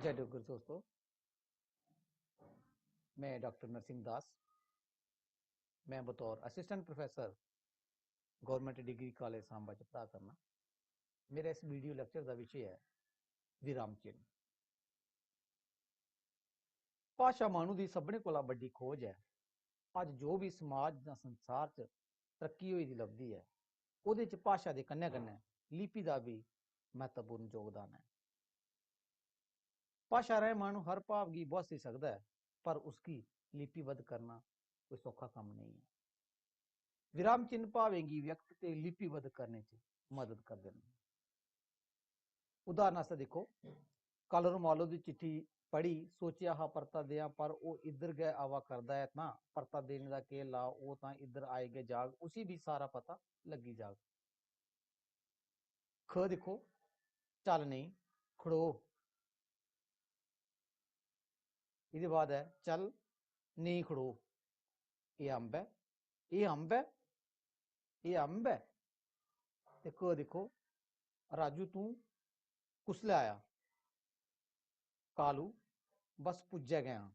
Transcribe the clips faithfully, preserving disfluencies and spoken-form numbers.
जय डुग्गर दोस्तों, मैं डॉक्टर नरसिंह दास, मैं बतौर assistant professor government degree college Samba च पढ़ा करना। मेरा इस वीडियो लेक्चर दा विशे ऐ विराम चिन्ह। भाशा माह्नू दी सभनें कोला बड्डी खोज ऐ। अज्ज जो बी समाज जां संसार च तरक्की होई दी लभदी ऐ, ओह्दे च भाशा दे कन्नै-कन्नै लिपि दा बी म्हत्तवपूर्ण योगदान ऐ। भाशा राहें माह्नू हर भाव गी बुहासी सकदा ऐ, पर उसगी लिपिबद्ध करना कोई सौखा कम्म नेईं ऐ। विराम चिन्ह भावें गी व्यक्त ते लिपिबद्ध करने च मदद करदे न। उदाहरण आस्तै दिक्खो, कल रुमालो दी चिट्ठी पढ़ी, सोचेआ हा परता देआं, पर ओह् इद्धर गै आवा करदा ऐ, तां परता देने दा केह् लाऽ, ओह् तां इद्धर आई गै जाग, उसी बी सारा पता लग्गी जाग। ख दिक्खो, चल नेईं, खड़ो। एह्दे बाद ऐ, चल नेईं, खड़ो। एह् अम्ब ऐ, एह् अम्ब ऐ, एह् अम्ब ऐ। ते क दिक्खो, राजू, तूं कुसलै आया? कालू, बस पुज्जै गै आं।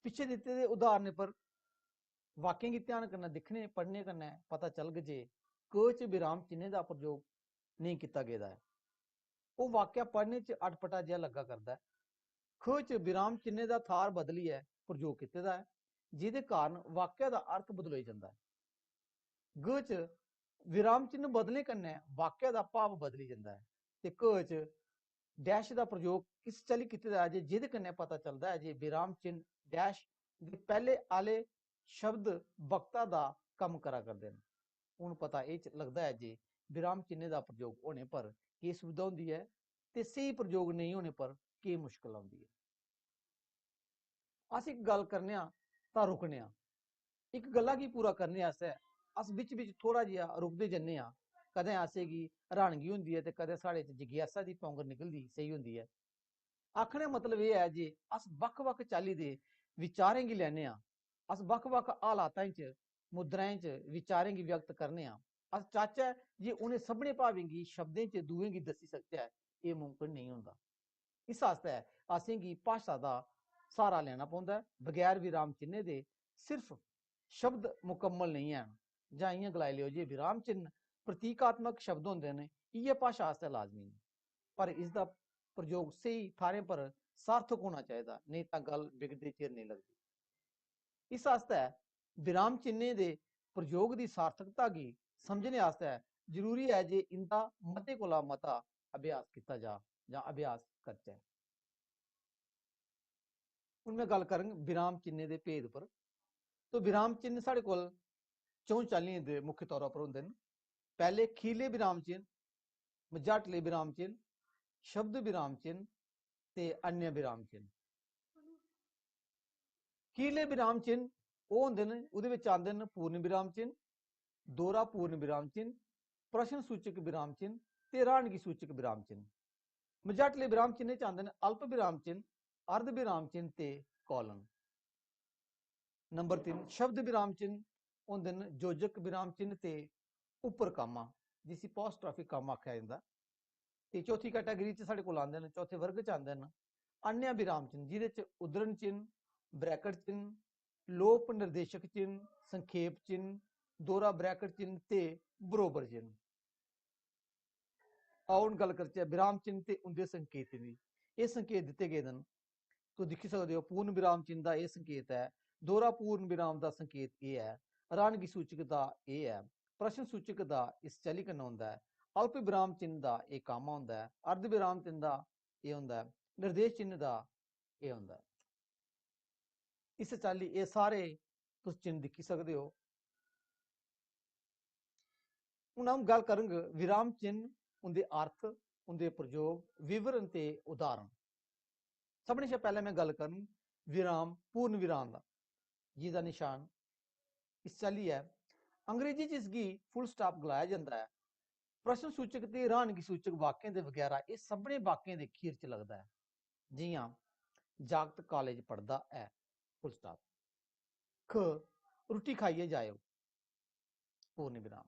पिच्छे दित्ते दे उदाहरणें पर वाक्यें गी ध्यान कन्नै दिक्खने, पढ़ने कन्नै पता चलग जे क च विराम चिन्हें दा प्रयोग नेईं कीता गेदा ऐ। ओह् वाक्य पढ़ने च अटपटा जेहा लग्गा करदा ऐ। ख च विराम चिन्हें दा थाह्र बदलियै प्रयोग कीते दा ऐ, जेह्दे कारण वाक्य दा अर्थ बदलोई जंदा ऐ। ग च विराम चिन्ह बदलने कन्नै वाक्य दा भाव बदली जंदा ऐ ते क च डैश दा प्रयोग इस चाल्ली कीते दा ऐ जे जेह्दे कन्नै पता चलदा ऐ जे विराम चिन्ह डैश दे पैह्ले आह्ले शब्द वक्ता दा कम्म करा करदे न। हून पता एह् च-, लगदा ऐ जे विराम चिन्हें दा प्रयोग होने पर केह् सुविधा होंदी ऐ ते स्हेई प्रयोग नेईं होने पर केह् मुश्कल औंदी ऐ। अस इक गल्ल करने आं तां रुकने आं। इक गल्ला गी पूरा करने आस्तै अस बिच-बिच थोह्ड़ा जेहा रुकदे जन्ने आं। कदें असेंगी हैरानगी होंदी ऐ ते कदें साढ़े च जिज्ञासा दी पौंगर निकलदी सेही होंदी ऐ। आखने दा मतलब एह् ऐ जे अस बक्ख-बक्ख चाल्ली दे विचारें गी लैने आं। अस बक्ख-बक्ख हालातां च, मुद्राएं च विचारें गी व्यक्त करने आं। अस चाह्चै जे उ'नें सभनें भावें गी शब्दें च दूएं गी दस्सी सकचै, एह् मुमकन नेईं होंदा। इस आस्तै असेंगी भाशा दा स्हारा लैना पौंदा ऐ। बगैर विराम चिन्हें दे सिर्फ शब्द मुकम्मल नेईं हैन, जां इ'यां गलाई लैओ जे विराम चिन्ह प्रतीकात्मक शब्द होंदे न, इ'यै भाशा आस्तै लाजमी न, पर इसदा प्रयोग स्हेई थाह्रें पर सार्थक होना चाहिदा, नेईं तां गल्ल बिगड़दे चिर नेईं लगदी। इस आस्तै विराम चिन्हें दे प्रयोग दी सार्थकता गी समझने आस्तै जरूरी ऐ जे इं'दा मते कोला मता अभ्यास कीता जा जां अभ्यास करचै। हून में गल्ल करङ विराम चिन्हें दे भेद पर। तो विराम चिन्ह साढ़े कोल च'ऊं चाल्लियें दे मुख्य तौरा पर होंदे न। पैह्ले खीरले विराम चिन्ह, मझाटले विराम चिन्ह, शब्द विराम चिन्ह ते अन्य विराम चिन्ह। खीरले विराम चिन्ह ओह् होंदे न, ओह्दे बिच आंदे न पूर्ण विराम चिन्ह, दोहरा पूर्ण विराम चिन्ह, प्रश्न सूचक विराम चिन्ह ते र्हानगी सूचक विराम चिन्ह। मझाटले विराम चिन्हें च आंदे न अल्प विराम चिन्ह, अर्ध विराम चिन्ह ते colon। नंबर तिन्न, शब्द विराम चिन्ह होंदे न योजक विराम चिन्ह ते उप्पर कामा, जिसी apostrophe comma आखेआ जंदा। ते चौथी category च साढ़े कोल आंदे न, चौथे वर्ग च आंदे न अन्य विराम चिन्ह, जि'दे च उद्धरण चिन्ह, bracket चिन्ह, लोप निर्देशक चिन्ह, संखेप चिन्ह, दोहरा bracket चिन्ह ते बरोबर चिन्ह। आओ, हून गल्ल करचै विराम चिन्ह ते उं'दे संकेतें दी। एह् संकेत दित्ते गेदे न, तुस दिक्खी सकदे ओ, पूर्ण विराम चिन्ह दा एह् संकेत ऐ, दोहरा पूर्ण विराम दा संकेत एह् ऐ, र्हानगी सूचक दा एह् ऐ, प्रश्न सूचक दा इस चाल्ली कन्नै होंदा ऐ, अल्प विराम चिन्ह दा एह् कामा होंदा ऐ, अर्ध विराम चिन्ह दा एह् होंदा ऐ, निर्देश चिन्ह दा एह् होंदा ऐ। इस चाल्ली एह् सारे तुस चिन्ह दिक्खी सकदे ओ। हून अ'ऊं गल्ल करङ विराम चिन्ह, उं'दे अर्थ, उं'दे प्रयोग, विवरण ते उदाहरण। सभनें शा पैह्लें में गल्ल करङ विराम, पूर्ण विराम दा, जिसदा निशान इस चाल्ली ऐ। अंग्रेजी च इसगी full stop गलाया जंदा ऐ। प्रश्न सूचक ते र्हानगी सूचक वाक्यें दे बगैरा एह् सभनें वाक्यें दे खीर च लगदा ऐ, जि'यां जागत कालेज पढ़दा ऐ, full stop। ख, रुट्टी खाइयै जाएओ, पूर्ण विराम।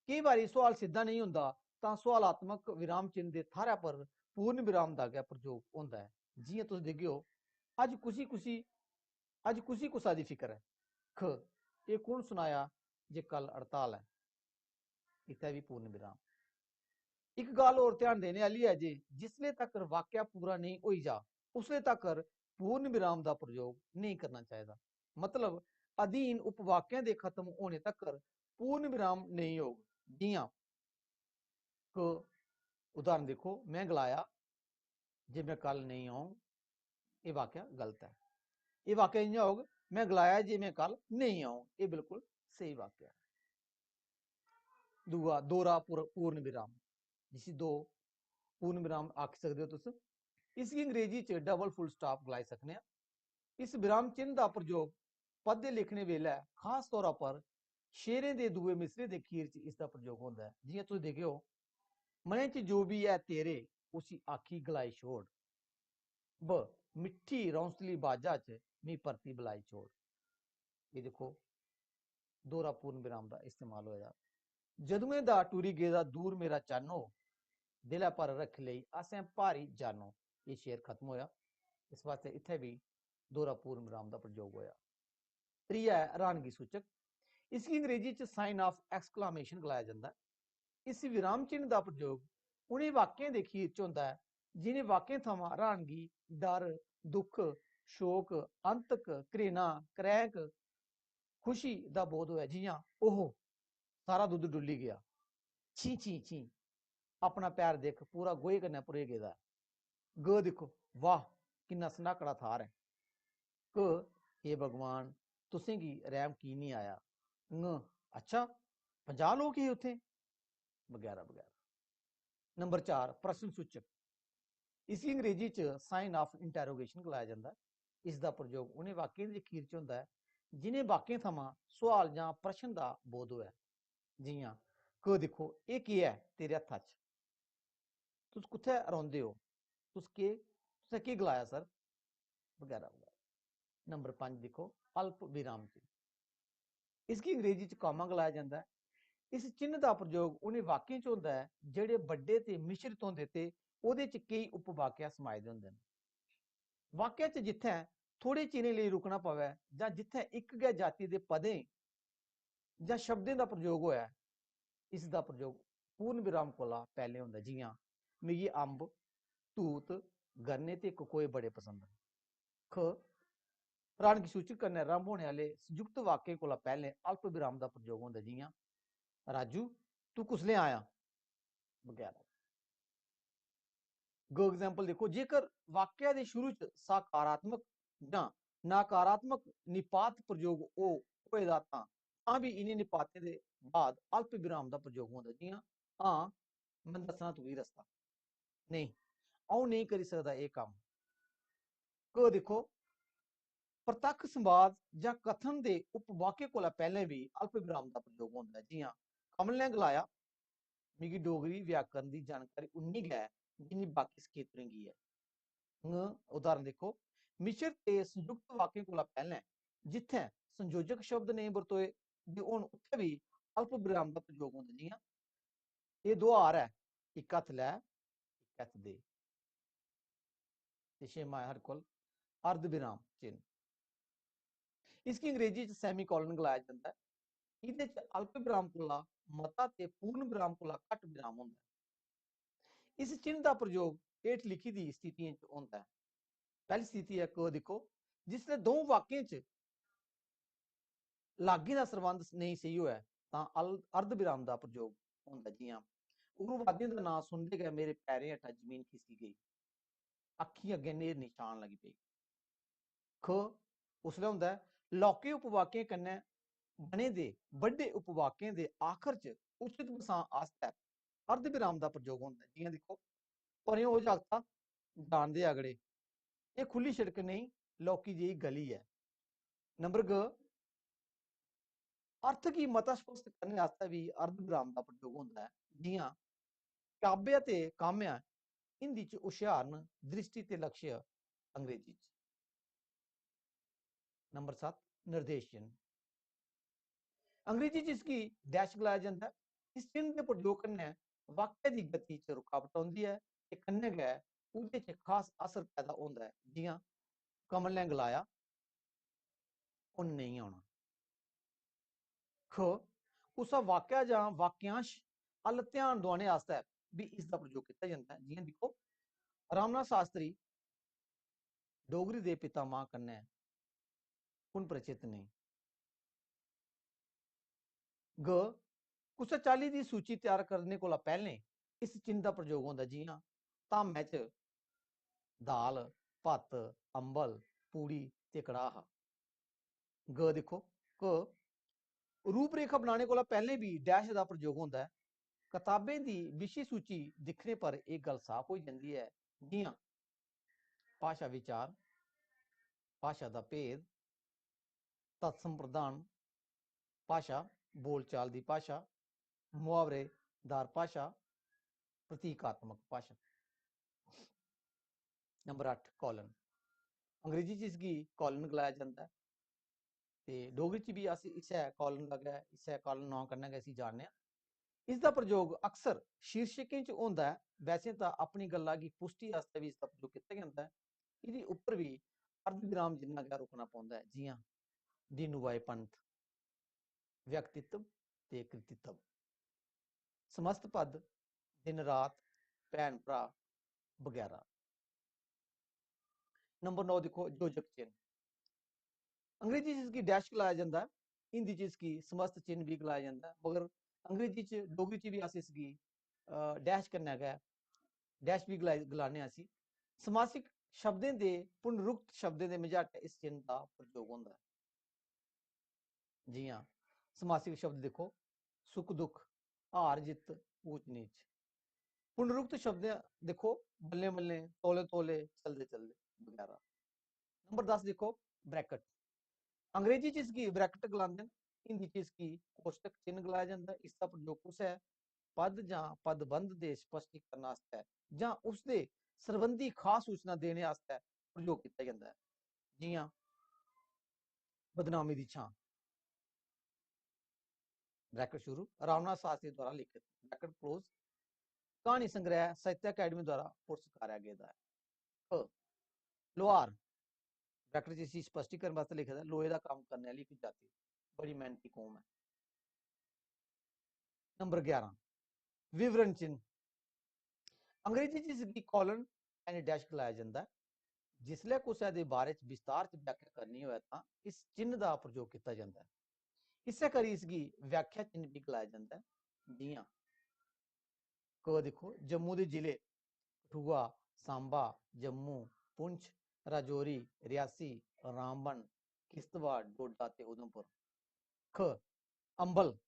केई बारी सोआल सिद्धा नेईं होंदा, तां सुआलात्मक विराम चिन्ह दे थाह्रै पर पूर्ण विराम दा गै प्रयोग होंदा ऐ। जि'यां तुस दिखगे ओ, "अज्ज कुसी कुसी, अज्ज कुसी कुसा दी फिकर ऐ?" ख, "एह् कु'न सनाया जे कल हड़ताल ऐ?" इत्थै बी पूर्ण विराम। इक गल्ल होर ध्यान देने आह्ली ऐ जे जिसले तकर वाक्य पूरा नेईं होई जा, उसले तकर पूर्ण विराम दा प्रयोग नेईं करना चाहिदा। मतलब, अधीन उपवाक्यें दे खत्म होने तकर पूर्ण विराम नेईं होग। जि'यां, क, उदाहरण दिक्खो, "में गलाया जे में कल नेईं औंग।" एह् वाक्य गलत ऐ। एह् वाक्य इ'यां होग, "में गलाया जे में कल नेईं औंग।" एह् बिल्कुल स्हेई वाक्य ऐ। दूआ, दोहरा पूर-, पूर्ण विराम, जिसी दो पूर्ण विराम आखी सकदे ओ तुस। इसगी अंग्रेजी च double full stop गलाई सकने आं। इस विराम चिन्ह दा प्रयोग पद्य लिखने बेल्लै खास तौरा पर शेरें दे दूए मिसरे दे खीर च इसदा प्रयोग होंदा ऐ। जि'यां तुस दिखगे ओ, "मनै च जो बी ऐ तेरे, उसी आखी गलाई छोड़। ब, मिट्ठी रौंसली बाजा च मी परती बलाई छोड़।" एह् दिक्खो, दोहरा पूर्ण विराम दा इस्तेमाल होए दा। "जदुएं दा टुरी गेदा दूर मेरा चन्न ओ, दिलै पर रक्खी लेई असें भारी जानो।" एह् शेर खत्म होएआ। इस वास्तै इत्थै बी दोहरा पूर्ण विराम दा प्रयोग होएआ। त्रीया ऐ र्हानगी सूचक। इसगी अंग्रेजी च sign of exclamation गलाया जंदा ऐ। इस विराम चिन्ह दा प्रयोग उ'नें वाक्यें दे खीर च होंदा ऐ जि'नें वाक्यें थमां र्हानगी, डर, दुख, शोक, अंतक, घृणा, क्रैंह्क, खुशी दा बोध होऐ, जि'यां, "ओहो, सारा दुद्ध डुल्ली गेआ। छी, छी, छी, अपना पैर दिक्ख, पूरा गोहे कन्नै भरोई गेदा ऐ। ग दिक्खो, वाह, किन्ना सन्हाकड़ा थाह्र ऐ। क, हे भगवान, तुसें गी रैह्म की निं आया? ङ, अच्छा, पंजाह् लोक हे उत्थें?" बगैरा बगैरा। नंबर चार, प्रश्न सूचक। इसी अंग्रेजी च sign of interrogation गलाया जंदा ऐ। इसदा प्रयोग उ'नें वाक्यें दे अखीर च होंदा ऐ जि'नें वाक्यें थमां सुआल जां प्रश्न दा बोध होऐ। जि'यां, "क दिक्खो, एह् केह् ऐ तेरे हत्था च? तुस कुत्थै रौंह्दे ओ? तुस केह्, तुसें केह् गलाया सर?" बगैरा बगैरा। नंबर पंज दिक्खो, अल्प विराम चिन्ह। इसगी अंग्रेजी च comma गलाया जंदा ऐ। इस चिन्ह दा प्रयोग उ'नें वाक्यें च होंदा ऐ जेह्ड़े बड्डे ते मिश्रत होंदे ते ओह्दे च केई उपवाक्य समाए दे होंदे न। वाक्य च जित्थै थोड़े चिरें लेई रुकना पवै जां जित्थै इक गै जाति दे पदें जां शब्दें दा प्रयोग होऐ, इसदा प्रयोग पूर्ण विराम कोला पैह्लें होंदा ऐ, जि'यां, "मिगी अम्ब, तूत, गन्ने ते ककोए बड़े पसंद न।" ख, र्हानगी सूचक कन्नै रंभ होने आह्ले संयुक्त वाक्यें कोला पैह्लें अल्प विराम दा प्रयोग होंदा ऐ, जि'यां, "राजू, तूं कुसलै आया?" बगैरा। ग example दिक्खो, जेकर वाक्य दे शुरू च सकारात्मक जां नकारात्मक निपात प्रयोग हो-, होए दा तां, तां बी इ'नें निपातें दे बाद अल्प विराम दा प्रयोग होंदा, जि'यां, "हां, में दस्सना तुगी रस्ता।" "नेईं, अ'ऊं नेईं करी सकदा एह् कम्म।" क दिक्खो, प्रत्यक्ष संवाद जां कथन दे उपवाक्य कोला पैह्लें बी अल्प विराम दा प्रयोग होंदा ऐ, जि'यां, "कमल ने गलाया, मिगी डोगरी व्याकरण दी जानकारी उन्नी गै ऐ जिन्नी बाकी सखेतरें गी ऐ।" ङ उदाहरण दिक्खो, मिश्र ते संयुक्त वाक्यें कोला पैह्लें जित्थै संयोजक शब्द नेईं बरतोए दे होन, उत्थै बी अल्प विराम दा प्रयोग होंदा, जि'यां, "एह् दोहार ऐ, इक हत्थ लै, इक हत्थ दे।" ते छेमां ऐ हर कोल अर्ध विराम चिन्ह। इसगी अंग्रेजी च semicolon गलाया जंदा ऐ। एह्दे च अल्प विराम कोला मता ते पूर्ण विराम कोला घट्ट विराम होंदा ऐ। इस चिन्ह दा प्रयोग हेठ लिखी दी स्थितियें च होंदा ऐ। पैह्ली स्थिति ऐ, क दिक्खो, जिसलै द'ऊं वाक्यें च लागें दा सरबंध नेईं सेही होऐ, तां अल-, अर्ध विराम दा प्रयोग होंदा, जि'यां, "उग्रवादियें दा नांऽ सुनदे गै मेरे पैरें हेठा जमीन खिसकी गेई, अक्खीं अग्गें न्हेर निशान लगी पेई।" ख, उसलै होंदा ऐ, लौह्के उपवाक्यें कन्नै बने दे बड्डे उपवाक्यें दे आखर च उचित बसां आस्तै अर्ध विराम दा प्रयोग होंदा ऐ। जि'यां दिक्खो, "परें हो जागता, जान दे अगड़े, एह् खु'ल्ली शिड़क नेईं, लौह्की जेही गली ऐ।" नंबर ग, अर्थ गी मता स्पष्ट करने आस्तै बी अर्ध विराम दा प्रयोग होंदा ऐ, जि'यां, "काव्य ते काम्य हिंदी च हुश्यार न, दृष्टि ते लक्ष्य अंग्रेजी च।" नंबर सत्त, निर्देश चिन्ह। अंग्रेजी च इसगी dash गलाया जंदा ऐ। इस चिन्ह दे प्रयोग कन्नै वाक्य दी गति च रुकावट औंदी ऐ ते कन्नै गै ओह्दे च खास असर पैदा होंदा ऐ। जि'यां कमल ने गलाया, "उन्न नेईं औना।" ख, कुसै वाक्य जां वाक्यांश अल ध्यान दुआने आस्तै बी इसदा प्रयोग कीता जंदा ऐ। जि'यां दिक्खो, रामनाथ शास्त्री डोगरी दे पितामह कन्नै कु'न परिचित नेईं? ग, कुसै चाल्ली दी सूची त्यार करने कोला पैह्लें इस चिन्ह दा प्रयोग होंदा, जि'यां धामै च दाल, भत्त, अम्बल, पूड़ी ते कड़ाह। ग दिक्खो, क, रूपरेखा बनाने कोला पैह्लें बी डैश दा प्रयोग होंदा ऐ। कताबें दी विशे सूची दिक्खने पर एह् गल्ल साफ होई जंदी ऐ, जि'यां भाशा विचार, भाशा दा भेद, तत्सम प्रधान भाशा, बोलचाल दी भाशा, मुहावरेदार भाशा, प्रतीकात्मक भाशा। नंबर अट्ठ, colon। अंग्रेजी च इसगी colon गलाया जंदा ऐ ते डोगरी च बी अस इस्सै colon दा गै, इस्सै colon नांऽ कन्नै गै इसी जानने आं। इसदा प्रयोग अक्सर शीर्षकें च होंदा ऐ। वैसे तां अपनी गल्ला गी पुश्टी आस्तै बी इसदा प्रयोग कीता जंदा ऐ। एह्दे उप्पर बी अर्ध विराम जिन्ना गै रुकना पौंदा ऐ, जि'यां दीनू भाई पंत, व्यक्तित्व ते कृतित्व, समस्त पद, दिन रात, भैन भ्राऽ बगैरा। नंबर नौ दिक्खो, योजक चिन्ह। अंग्रेजी च इसगी डैश गलाया जंदा ऐ, हिंदी च इसगी समस्त चिन्ह बी गलाया जंदा ऐ, मगर अंग्रेजी च, डोगरी च बी अस इसगी, अ, डैश कन्नै गै, डैश बी गलाई, गलाने आं इसी। समासिक शब्दें दे, पुनरुक्त शब्दें दे मझाटै इस चिन्ह दा प्रयोग होंदा ऐ। जि'यां समासिक शब्द दिक्खो, सुख दुख, हार जित्त, ऊंच नीच। पुनरुक्त शब्द दिक्खो, बल्लें बल्लें, तौले तौले, चलदे चलदे बगैरा। नंबर दस दिक्खो, ब्रैकेट। अंग्रेजी च इसगी ब्रैकेट गलांदे न, हिंदी च इसगी कोष्टक चिन्ह गलाया जंदा ऐ। इसदा प्रयोग कुसै पद जां पदबंध दे स्पष्टीकरण आस्तै जां उसदे सरबंधी खास सूचना देने आस्तै प्रयोग कीता जंदा ऐ। जि'यां बदनामी दी छां, ब्रैकेट शुरू, रामनाथ शास्त्री द्वारा लिखित, ब्रैकेट क्लोज, क्हानी संग्रह साहित्य अकैडमी द्वारा पुरस्कारेआ गेदा ऐ। ख, लोहार, ब्रैकेट च इसी स्पष्टीकरण वास्तै लिखे दा ऐ, लोहे दा कम्म करने आह्ली इक जाति, बड़ी मेहनती कौम ऐ। नंबर ग्यारह, विवरण चिन्ह। अंग्रेजी च इसगी colon and dash गलाया जंदा ऐ। जिसलै कुसै दे बारे च विस्तार च व्याख्या करनी होऐ तां इस चिन्ह दा प्रयोग कीता जंदा ऐ। इस्सै करी इसगी व्याख्या चिन्ह बी गलाया जंदा ऐ। जि'यां क दिक्खो, जम्मू दे जिले कठुआ, सांबा, जम्मू, पुंछ, राजौरी, रियासी, रामबन, किश्तवाड़, डोडा ते उधमपुर। ख, अम्बल,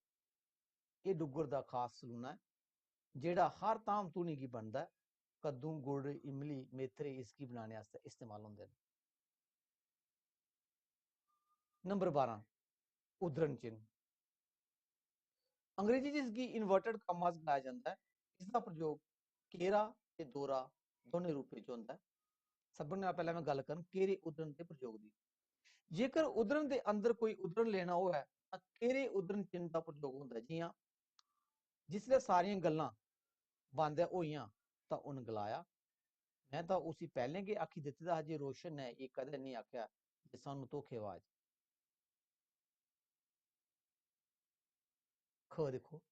एह् डुग्गर दा खास सलूना ऐ, जेह्ड़ा हर धाम धूनी गी बनदा ऐ। कद्दू, गुड़, इमली, मेथरे इसगी बनाने आस्तै इस्तेमाल होंदे न। नंबर बारां, उद्धरण चिन्ह। अंग्रेजी च इसगी inverted commas गलाया जंदा ऐ। इसदा प्रयोग केरा ते दोहरा दौनें रूपें च होंदा ऐ। सभनें कोला पैह्लें में गल्ल करङ केरे उद्धरण दे प्रयोग दी। जेकर उद्धरण दे अंदर कोई उद्धरण लेना होऐ तां केरे उद्धरण चिन्ह दा प्रयोग होंदा ऐ। जि'यां, जिसलै सारियां गल्लां बंद होइयां तां उन्न गलाया, "में तां उसी पैह्लें गै आखी दित्ते दा हा जे रोशन ने एह् कदें नेईं आखेआ जे सानूं धोखेबाज।" ख दिक्खो,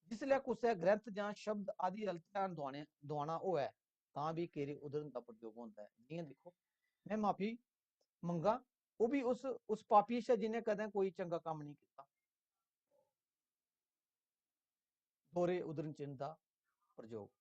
जिसलै कुसै ग्रंथ जां शब्द आदि अल ध्यान दुआने, दुआना होऐ, तां बी केरे उद्धरण दा प्रयोग होंदा ऐ। जि'यां दिक्खो, "में माफी मंगा, ओह् बी उस, उस पापी शा जि'न्नै कदें कोई चंगा कम्म नेईं कीता।" दोहरे उद्धरण चिन्ह दा प्रयोग।